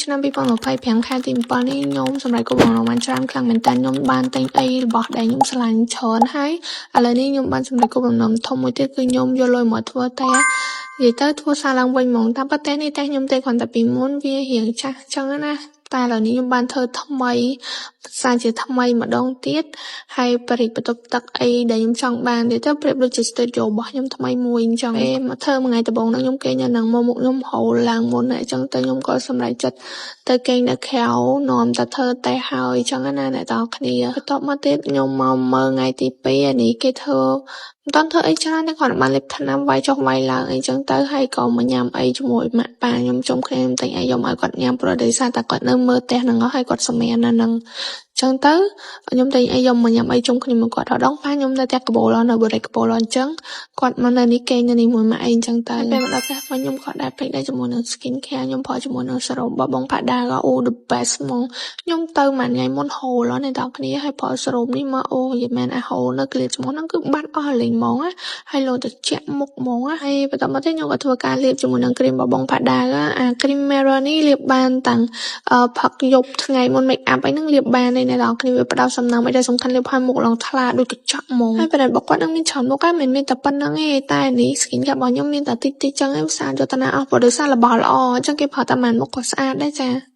ឆ្នាំ2025ខែទី7នេះខ្ញុំសម្រេចគោលបំណងបានច្រើនខ្លាំងមែនតើខ្ញុំបានទិញអីរបស់ដែលខ្ញុំស្រឡាញ់ច្រើនហើយឥឡូវនេះខ្ញុំបានសម្រេចគោលបំណងធំមួយទៀតគឺខ្ញុំយកលុយមកធ្វើតែនិយាយទៅធ្វើសារឡើងវិញហ្មងតាមពិតតែនេះតែខ្ញុំទេគ្រាន់តែពីមុនវារៀងចាស់ចឹងណាតែឥឡូវនេះខ្ញុំបានធ្វើថ្មីសារជាថ្មីម្ដងទៀតហើយបរិបន្ទប់ទឹកអីដែលខ្ញុំចង់បានទៀតទៅប្រៀបដូចជា studio របស់ខ្ញុំថ្មីមួយអញ្ចឹងពេលមកធ្វើមួយថ្ងៃដំបូងហ្នឹងខ្ញុំគេងនៅហ្នឹងមកមុខខ្ញុំហូរឡើងមុនអញ្ចឹងទៅខ្ញុំក៏សម្រេចចិត្តទៅគេងនៅក្រៅនាំតែធ្វើតេស្តហើយអញ្ចឹងណាអ្នកទាំងអស់គ្នាបន្ទាប់មកទៀតខ្ញុំមកមើលថ្ងៃទី2អានេះគេធ្វើមិនតាន់ធ្វើអីច្រើនទេគ្រាន់តែបានលេបថ្នាំវាយចុះវាយឡើងអីចឹងទៅហើយក៏មកញ៉ាំអីជាមួយម៉ាក់ប៉ាខ្ញុំជុំគ្នាខ្ញុំទិញអីយកមកឲ្យគាត់ញ៉ាំព្រោះដោយសារតែគាត់នៅមើលផ្ទះហ្នឹងហើយគាត់សម្រាននៅហ្នឹងចឹងទៅខ្ញុំទិញអីយកមកញ៉ាំអីជុំគ្នាមួយគាត់ដល់ដងប៉ាខ្ញុំនៅផ្ទះកបូលនៅបរិយកបូលអញ្ចឹងគាត់មកនៅនេះគេងនៅនេះមួយម៉ាក់អីអញ្ចឹងទៅពេលមកដល់ផ្ទះវិញខ្ញុំក៏ដែរពេកដែរជាមួយនឹង skin care ខ្ញុំប្រើជាមួយនឹង serum របស់បងផាដាក៏អូ the best ហ្មងខ្ញុំទៅមួយថ្ងៃមុនហូរអ្នកទាំងគ្នាហើយប្រើ serum នេះមកអូនិយាយមែនអាហូរនៅក្លៀតច្មោះហ្នឹងគឺបាត់អស់លេងហ្មងណាហើយលោទៅជាក់មុខហ្មងណាហើយបន្តមកទៀតខ្ញុំក៏ធ្វើការលាបជាមួយនឹង cream របស់បងផាដាអា cream mirror នេះលាបបានតាំងផឹកយប់ថ្ងៃមុន make up អីហ្នឹងលាបបានឯអ្នកទាំងគ្នាវាផ្ដោតសំណើមអីដែលសំខាន់លាបឲ្យមុខឡើងថ្លាដូចកញ្ចក់ហ្មងហើយប្រឌិតរបស់គាត់នឹងមានច្រើនមុខហើយមិនមានតែប៉ុណ្្នឹងទេតែនេះ skin care របស់ខ្ញុំមានតែតិចតិចចឹងឯងផ្សារយកតាណាអស់ព្រោះដោយសាររបស់ល្អអញ្ចឹងគេប្រើតែមួយមុខក៏ស្អាតដែរចា។